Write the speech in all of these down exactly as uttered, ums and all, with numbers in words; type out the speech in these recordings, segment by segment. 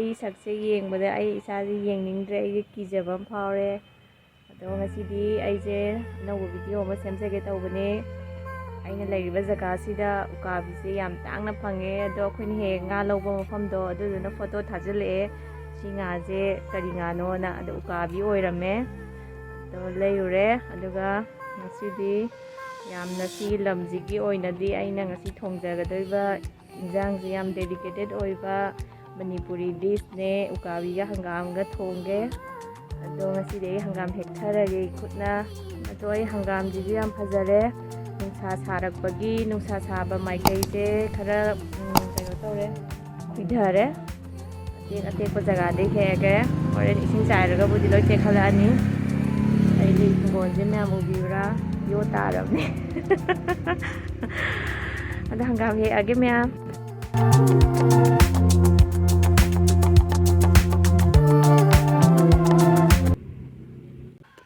ꯑꯩ ꯁꯛꯁꯦ ꯌꯦꯡꯕꯗ ꯑꯩ ꯏꯁꯥꯁꯦ ꯌꯦꯡꯅꯤꯡꯗ꯭ꯔꯦ, ꯑꯩꯁꯦ ꯀꯤꯖꯕ ꯑꯃ ꯐꯥꯎꯔꯦ꯫ ꯑꯗꯣ ꯉꯁꯤꯗꯤ ꯑꯩꯁꯦ ꯑꯅꯧꯕ ꯚꯤꯗꯤꯑꯣ ꯑꯃ ꯁꯦꯝꯖꯒꯦ ꯇꯧꯕꯅꯦ꯫ ꯑꯩꯅ ꯂꯩꯔꯤꯕ ꯖꯒꯥꯁꯤꯗ ꯎꯀꯥꯕꯤꯁꯦ ꯌꯥꯝ ꯇꯥꯡꯅ ꯐꯪꯉꯦ꯫ ꯑꯗꯣ ꯑꯩꯈꯣꯏꯅ ꯍꯦꯛ ꯉꯥ ꯂꯧꯕ ꯃꯐꯝꯗꯣ, ꯑꯗꯨꯗꯨꯅ ꯐꯣꯇꯣ ꯊꯥꯖꯤꯜꯂꯛꯑꯦ, ꯁꯤ ꯉꯥꯁꯦ ꯀꯔꯤ ꯉꯥꯅꯣꯅ꯫ ꯑꯗꯣ ꯎꯀꯥꯕꯤ ꯑꯣꯏꯔꯝꯃꯦ꯫ ꯑꯗꯣ ꯂꯩꯔꯨꯔꯦ꯫ ꯑꯗꯨꯒ ꯉꯁꯤꯗꯤ ꯌꯥꯝꯅ ꯁꯤꯒꯤ ꯂꯝꯁꯤꯒꯤ ꯑꯣꯏꯅꯗꯤ ꯑꯩꯅ ꯉꯁꯤ ꯊꯣꯡꯖꯒꯗꯣꯔꯤꯕ ꯏꯟꯖꯥꯡꯁꯦ ꯌꯥꯝ ꯗꯦꯗꯤꯀꯦꯇꯦꯠ ꯑꯣꯏꯕ ꯃꯅꯤꯄꯨꯔꯤ ꯗꯤꯁꯅꯦ, ꯎꯀꯥꯕꯤꯒ ꯍꯪꯒꯥꯝꯒ ꯊꯣꯡꯒꯦ꯫ ꯑꯗꯣ ꯉꯁꯤꯗꯤ ꯑꯩ ꯍꯪꯒꯥꯝ ꯍꯦꯛꯊꯔꯒꯦ ꯈꯨꯠꯅ꯫ ꯑꯗꯣ ꯑꯩ ꯍꯪꯒꯥꯝꯁꯤꯁꯨ ꯌꯥꯝ ꯐꯖꯔꯦ, ꯅꯨꯡꯁꯥ ꯁꯥꯔꯛꯄꯒꯤ, ꯅꯨꯡꯁꯥ ꯁꯥꯕ ꯃꯥꯏꯀꯩꯁꯦ ꯈꯔ, ꯎꯝ, ꯀꯩꯅꯣ ꯇꯧꯔꯦ, ꯈꯨꯏꯊꯔꯦ꯫ ꯑꯇꯦꯛ ꯑꯇꯦꯛꯄ ꯖꯒꯥꯗꯩ ꯍꯦꯛꯑꯒꯦ꯫ ꯍꯣꯔꯦꯟ ꯏꯁꯤꯡ ꯆꯥꯏꯔꯒꯕꯨꯗꯤ ꯂꯣꯏ ꯇꯦꯛꯈꯠꯂꯛꯑꯅꯤ꯫ ꯑꯩꯗꯤ ꯍꯤꯡꯒꯣꯜꯁꯦ ꯃꯌꯥꯝ ꯎꯕꯤꯕ꯭ꯔꯥ? ꯌꯣ ꯇꯥꯔꯕꯅꯦ꯫ ꯑꯗ ꯍꯪꯒꯥꯝ ꯍꯦꯛꯑꯒꯦ ꯃꯌꯥꯝ꯫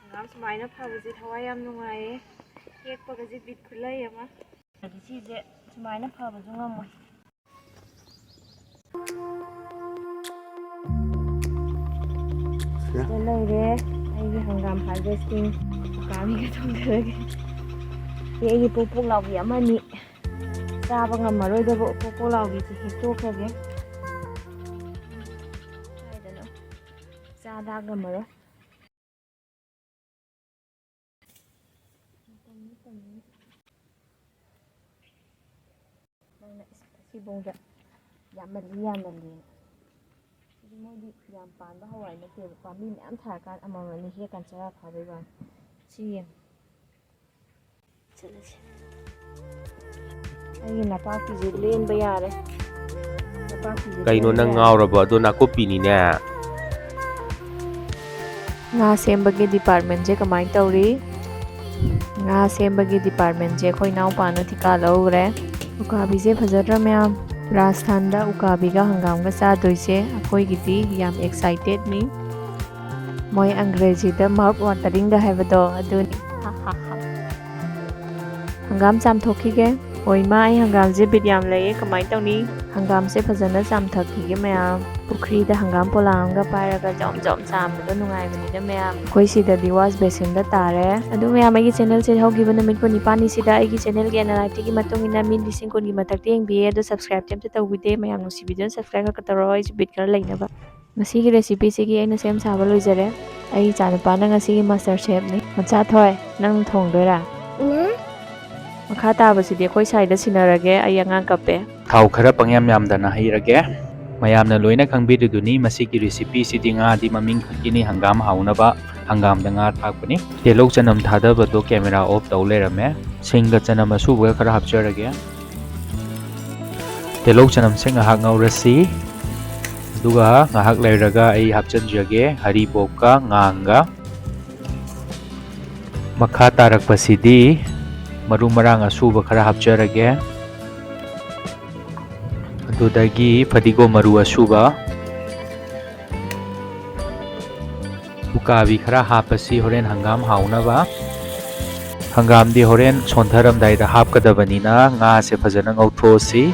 ꯍꯪꯒꯥꯝ ꯁꯨꯃꯥꯏꯅ ꯐꯕꯁꯦ ꯊꯋꯥꯏ ꯌꯥꯝ ꯅꯨꯡꯉꯥꯏꯌꯦ꯫ ꯍꯦꯛꯄꯒꯁꯦ ꯕꯤꯠ ꯈꯨꯂꯩ ꯑꯃ꯫ ꯁꯤꯁꯦ ꯁꯨꯃꯥꯏꯅ ꯐꯕꯁꯨ ꯉꯝꯃꯣꯏ꯫ ꯁꯤꯗ ꯂꯩꯔꯦ ꯑꯩꯒꯤ ꯍꯪꯒꯥꯝ harvesting꯫ ꯎꯀꯥꯕꯤꯒ ꯊꯣꯡꯖꯔꯒꯦ꯫ ꯁꯤ ꯑꯩꯒꯤ ꯄꯣꯛ ꯄꯣꯛ ꯂꯥꯎꯕꯤ ꯑꯃꯅꯤ꯫ ꯆꯥꯕ ꯉꯝꯃꯔꯣꯏꯗꯕ ꯄꯣꯛ ꯄꯣꯛ ꯂꯥꯎꯕꯤꯁꯦ ꯍꯦꯛꯇꯣꯛꯈ꯭ꯔꯒꯦ꯫ ꯀꯥꯏꯗꯅꯣ? ꯆꯥꯗ ꯉꯝꯃꯔꯣꯏ꯫ ꯅꯪꯅ ꯏꯁ, ꯁꯤꯕꯣꯡꯗ ꯌꯥꯝꯃꯜꯂꯤ, ꯌꯥꯝꯃꯜꯂꯤ꯫ ꯁꯤꯗꯤ ꯃꯣꯏꯗꯤ ꯌꯥꯝ ꯄꯥꯟꯕ ꯍꯋꯥꯏ ꯅꯠꯇꯦꯕ, ꯄꯥꯝꯕꯤ ꯃꯌꯥꯝ ꯊꯥꯔꯀꯥꯟꯗ ꯑꯃꯃꯝ ꯑꯅꯤ ꯍꯦꯛꯀꯥꯟ ꯆꯔꯥ ꯐꯥꯕꯩ ꯋꯥꯅꯤ꯫ ꯁꯤ ꯌꯦꯡꯉꯨ꯫ ꯆꯠꯂꯁꯤ꯫ ꯑꯩꯒꯤ ꯅꯄꯥꯛꯄꯤꯁꯦ ꯂꯦꯟꯕ ꯌꯥꯔꯦ꯫ ꯅꯄꯥꯛꯄꯤꯁꯦ ꯀꯩꯅꯣ ꯂꯦꯟꯕ ꯅꯪ ꯌꯥꯔꯦ꯫ ꯉꯥꯎꯔꯕꯣ? ꯑꯗꯣ ꯅꯥꯀꯨꯞꯄꯤꯅꯤꯅꯦ꯫ ꯉꯥ ꯁꯦꯝꯕꯒꯤ ꯗꯤꯄꯥꯔꯠꯃꯦꯟꯁꯦ ꯀꯃꯥꯏꯅ ꯇꯧꯔꯤ? ꯉꯥ ꯁꯦꯝꯕꯒꯤ ꯗꯤꯄꯥꯔꯠꯃꯦꯟꯁꯦ ꯑꯩꯈꯣꯏ ꯏꯅꯥꯎꯄꯥꯅ ꯊꯤꯀꯥ ꯂꯧꯈ꯭ꯔꯦ꯫ ꯎꯀꯥꯕꯤꯁꯦ ꯐꯖꯗ꯭ꯔꯥ ꯃꯌꯥꯝ? ꯔꯥꯖꯁꯊꯥꯟꯗ ꯎꯀꯥꯕꯤꯒ ꯍꯪꯒꯥꯝꯒ ꯆꯥꯗꯣꯏꯁꯦ ꯑꯩꯈꯣꯏꯒꯤꯗꯤ ꯌꯥꯝ excited ꯅꯤ꯫ ꯃꯣꯏ ꯑꯪꯒ꯭ꯔꯦꯖꯤꯗ mouth wateringꯒ ꯍꯥꯏꯕꯗꯣ ꯑꯗꯨꯅꯤ꯫ ꯍꯪꯒꯥꯝ ꯆꯥꯝꯊꯣꯛꯈꯤꯒꯦ꯫ ꯑꯣꯏꯃꯥ, ꯑꯩ ꯍꯪꯒꯥꯝꯁꯦ ꯕꯤꯠ ꯌꯥꯝ ꯂꯩꯌꯦ, ꯀꯃꯥꯏꯅ ꯇꯧꯅꯤ? ꯍꯪꯒꯥꯝꯁꯦ ꯐꯖꯅ ꯆꯥꯝꯊꯛꯈꯤꯒꯦ ꯃꯌꯥꯝ꯫ ꯄꯨꯈ꯭ꯔꯤꯗ ꯍꯪꯒꯥꯝ ꯄꯣꯂꯥꯡ ꯑꯃꯒ ꯄꯥꯏꯔꯒ ꯖꯣꯝ ꯖꯣꯝ ꯆꯥꯝꯕꯗꯣ ꯅꯨꯡꯉꯥꯏꯕꯅꯤꯅ ꯃꯌꯥꯝ꯫ ꯑꯩꯈꯣꯏ ꯁꯤꯗꯗꯤ wash basinꯗ ꯇꯥꯔꯦ꯫ ꯑꯗꯨ ꯃꯌꯥꯝ, ꯑꯩꯒꯤ channelꯁꯦ ꯍꯧꯈꯤꯕ ꯅꯨꯃꯤꯠ ꯀꯨꯟꯅꯤꯄꯥꯟꯅꯤꯁꯤꯗ ꯑꯩꯒꯤ channelꯒꯤ analyticꯀꯤ ꯃꯇꯨꯡ ꯏꯟꯅ ꯃꯤ ꯂꯤꯁꯤꯡ ꯀꯨꯟꯒꯤ ꯃꯊꯛꯇ ꯌꯦꯡꯕꯤꯌꯦ꯫ ꯑꯗꯣ subscribeꯇꯤ ꯑꯝꯇ ꯇꯧꯕꯤꯗꯦ꯫ ꯃꯌꯥꯝ ꯅꯨꯡꯁꯤꯕꯤꯗꯨꯅ subscribe ꯈꯛꯇ ꯇꯧꯔꯣ, ꯑꯩꯁꯨ bit ꯈꯔ ꯂꯩꯅꯕ꯫ ꯉꯁꯤꯒꯤ recipeꯁꯤꯒꯤ ꯑꯩꯅ ꯁꯦꯝ ꯁꯥꯕ ꯂꯣꯏꯖꯔꯦ꯫ ꯑꯩ ꯏꯆꯥꯅꯨꯄꯥꯅ ꯉꯁꯤꯒꯤ master chefꯅꯤ꯫ ꯃꯆꯥꯊꯣꯏ, ꯅꯪ ꯊꯣꯡꯗꯣꯏꯔꯥ? ꯃꯈꯥ ꯇꯥꯕꯁꯤꯗꯤ ꯑꯩꯈꯣꯏ ꯁ꯭ꯋꯥꯏꯗ ꯁꯤꯟꯅꯔꯒꯦ, ꯑꯩ ꯑꯉꯥꯡ ꯀꯞꯄꯦ꯫ ꯊꯥꯎ ꯈꯔ ꯄꯪꯌꯥꯝ ꯌꯥꯝꯗꯅ ꯍꯩꯔꯒꯦ꯫ ꯃꯌꯥꯝꯅ ꯂꯣꯏꯅ ꯈꯪꯕꯤꯔꯤꯗꯨꯅꯤ, ꯃꯁꯤꯒꯤ recipeꯁꯤꯗꯤ ꯉꯥꯗꯤ ꯃꯃꯤꯡ ꯈꯛꯀꯤꯅꯤ, ꯍꯪꯒꯥꯝ ꯍꯥꯎꯅꯕ ꯍꯪꯒꯥꯝꯗ ꯉꯥ ꯊꯥꯛꯄꯅꯤ꯫ ꯇꯤꯜꯍꯧ ꯆꯅꯝ ꯊꯥꯗꯕꯗꯣ camera off ꯇꯧ ꯂꯩꯔꯝꯃꯦ꯫ ꯁꯤꯡꯒ ꯆꯅꯝ ꯑꯁꯨꯕꯒ ꯈꯔ ꯍꯥꯞꯆꯔꯒꯦ꯫ ꯇꯤꯜꯍꯧ ꯆꯅꯝꯁꯦ ꯉꯥꯏꯍꯥꯛ ꯉꯧꯔꯁꯤ꯫ ꯑꯗꯨꯒ ꯉꯥꯏꯍꯥꯛ ꯂꯩꯔꯒ ꯑꯩ ꯍꯥꯞꯆꯤꯟꯖꯒꯦ ꯍꯔꯤꯕꯣꯞꯀ ꯉꯥꯒ꯫ ꯃꯈꯥ ꯇꯥꯔꯛꯄꯁꯤꯗꯤ ꯃꯔꯨ ꯃꯔꯥꯡ ꯑꯁꯨꯕ ꯈꯔ ꯍꯥꯞꯆꯔꯒꯦ꯫ ꯑꯗꯨꯗꯒꯤ ꯐꯗꯤꯒꯣꯝ ꯃꯔꯨ ꯑꯁꯨꯕ, ꯎꯀꯥꯕꯤ ꯈꯔ ꯍꯥꯞꯄꯁꯤ ꯍꯣꯔꯦꯟ ꯍꯪꯒꯥꯝ ꯍꯥꯎꯅꯕ꯫ ꯍꯪꯒꯥꯝꯗꯤ ꯍꯣꯔꯦꯟ ꯁꯣꯟꯊꯔꯝꯗꯥꯏꯗ ꯍꯥꯞꯀꯗꯕꯅꯤꯅ ꯉꯥꯁꯦ ꯐꯖꯅ ꯉꯧꯊꯣꯛꯑꯁꯤ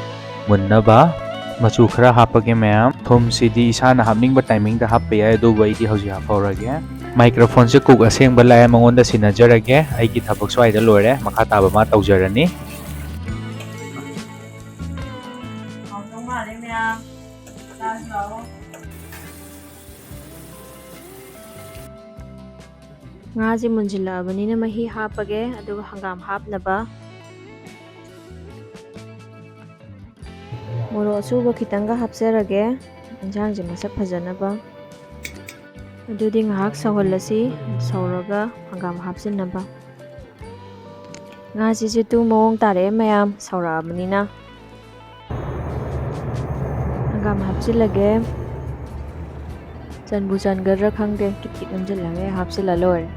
ꯃꯨꯟꯅꯕ꯫ ꯃꯆꯨ ꯈꯔ ꯍꯥꯞꯄꯒꯦ ꯃꯌꯥꯝ꯫ ꯊꯨꯝꯁꯤꯗꯤ ꯏꯁꯥꯅ ꯍꯥꯞꯅꯤꯡꯕ timingꯗ ꯍꯥꯞꯄ ꯌꯥꯏ, ꯑꯗꯨꯕꯨ ꯑꯩꯗꯤ ꯍꯧꯖꯤꯛ ꯍꯥꯞꯍꯧꯔꯒꯦ꯫ Microphoneꯁꯦ cook ꯑꯁꯦꯡꯕ ꯂꯥꯛꯑꯦ, ꯃꯉꯣꯟꯗ ꯁꯤꯟꯅꯖꯔꯒꯦ꯫ ꯑꯩꯒꯤ ꯊꯕꯛ ꯁ꯭ꯋꯥꯏꯗ ꯂꯣꯏꯔꯦ, ꯃꯈꯥ ꯇꯥꯕ ꯃꯥ ꯇꯧꯖꯔꯅꯤ꯫ ꯍꯥꯎꯗꯧ ꯃꯥꯜꯂꯦ ꯃꯌꯥꯝ, ꯆꯥꯁꯤ ꯂꯥꯛꯑꯣ꯫ ꯉꯥꯁꯦ ꯃꯨꯟꯁꯤꯜꯂꯛꯑꯕꯅꯤꯅ ꯃꯍꯤ ꯍꯥꯞꯄꯒꯦ, ꯑꯗꯨꯒ ꯍꯪꯒꯥꯝ ꯍꯥꯞꯅꯕ ꯃꯣꯔꯣꯛ ꯑꯁꯨꯕ ꯈꯤꯇꯪꯒ ꯍꯥꯞꯆꯔꯒꯦ, ꯏꯟꯁꯥꯡꯁꯦ ꯃꯁꯛ ꯐꯖꯅꯕ꯫ ꯑꯗꯨꯗꯤ ꯉꯥꯏꯍꯥꯛ ꯁꯧꯍꯜꯂꯁꯤ, ꯁꯧꯔꯒ ꯍꯪꯒꯥꯝ ꯍꯥꯞꯆꯤꯟꯅꯕ꯫ ꯉꯥꯁꯤꯁꯨ ꯇꯨ ꯃꯑꯣꯡ ꯇꯥꯔꯛꯑꯦ ꯃꯌꯥꯝ, ꯁꯧꯔꯛꯑꯕꯅꯤꯅ꯫ ꯍꯪꯒꯥꯝ ꯍꯥꯞꯆꯤꯜꯂꯒꯦ꯫ ꯆꯟꯕꯨ ꯆꯟꯒꯗ꯭ꯔꯥ ꯈꯪꯗꯦ, ꯀꯤꯠ ꯀꯤꯠ ꯅꯝꯁꯤꯜꯂꯒ ꯍꯦꯛ ꯍꯥꯞꯆꯤꯜꯂ ꯂꯣꯏꯔꯦ꯫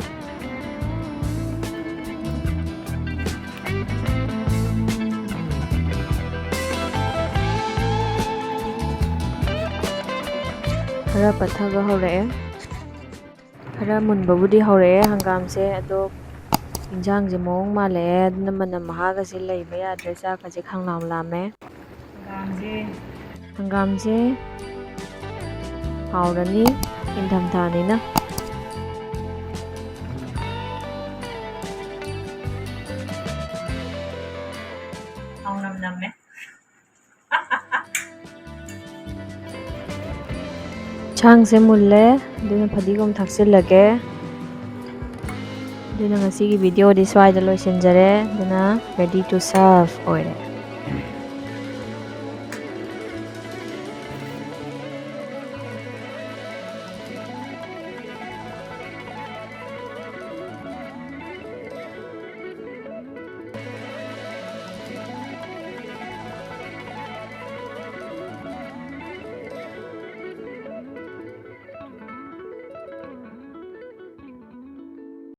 ꯈꯔ ꯄꯠꯊꯕ ꯍꯧꯔꯛꯑꯦ꯫ ꯈꯔ ꯃꯨꯟꯕꯕꯨꯗꯤ ꯍꯧꯔꯛꯑꯦ ꯍꯪꯒꯥꯝꯁꯦ, ꯑꯗꯣ ꯏꯟꯁꯥꯡꯁꯦ ꯃꯑꯣꯡ ꯃꯥꯜꯂꯛꯑꯦ, ꯑꯗꯨꯅ ꯃꯅꯝ ꯃꯍꯥꯒꯁꯦ ꯂꯩꯕ ꯌꯥꯗ꯭ꯔꯦ, ꯆꯥꯛꯀꯁꯦ ꯈꯪꯂꯥꯝ ꯂꯥꯝꯃꯦ꯫ ꯍꯪꯒꯥꯝ ꯍꯪꯒꯥꯝꯁꯦ ꯍꯥꯎꯔꯅꯤ, ꯏꯪꯊꯝꯊꯥꯅꯤꯅ꯫ ꯍꯥꯎꯅꯝ ꯅꯝꯃꯦ꯫ ꯌꯦꯟꯁꯥꯡꯁꯦ ꯃꯨꯜꯂꯦ, ꯑꯗꯨꯅ ꯐꯗꯤꯒꯣꯝ ꯊꯥꯛꯆꯤꯜꯂꯒꯦ꯫ ꯑꯗꯨꯅ ꯉꯁꯤꯒꯤ videoꯗꯤ ꯁ꯭ꯋꯥꯏꯗ ꯂꯣꯏꯁꯤꯟꯖꯔꯦ꯫ ꯑꯗꯨꯅ ready to serve ꯑꯣꯏꯔꯦ꯫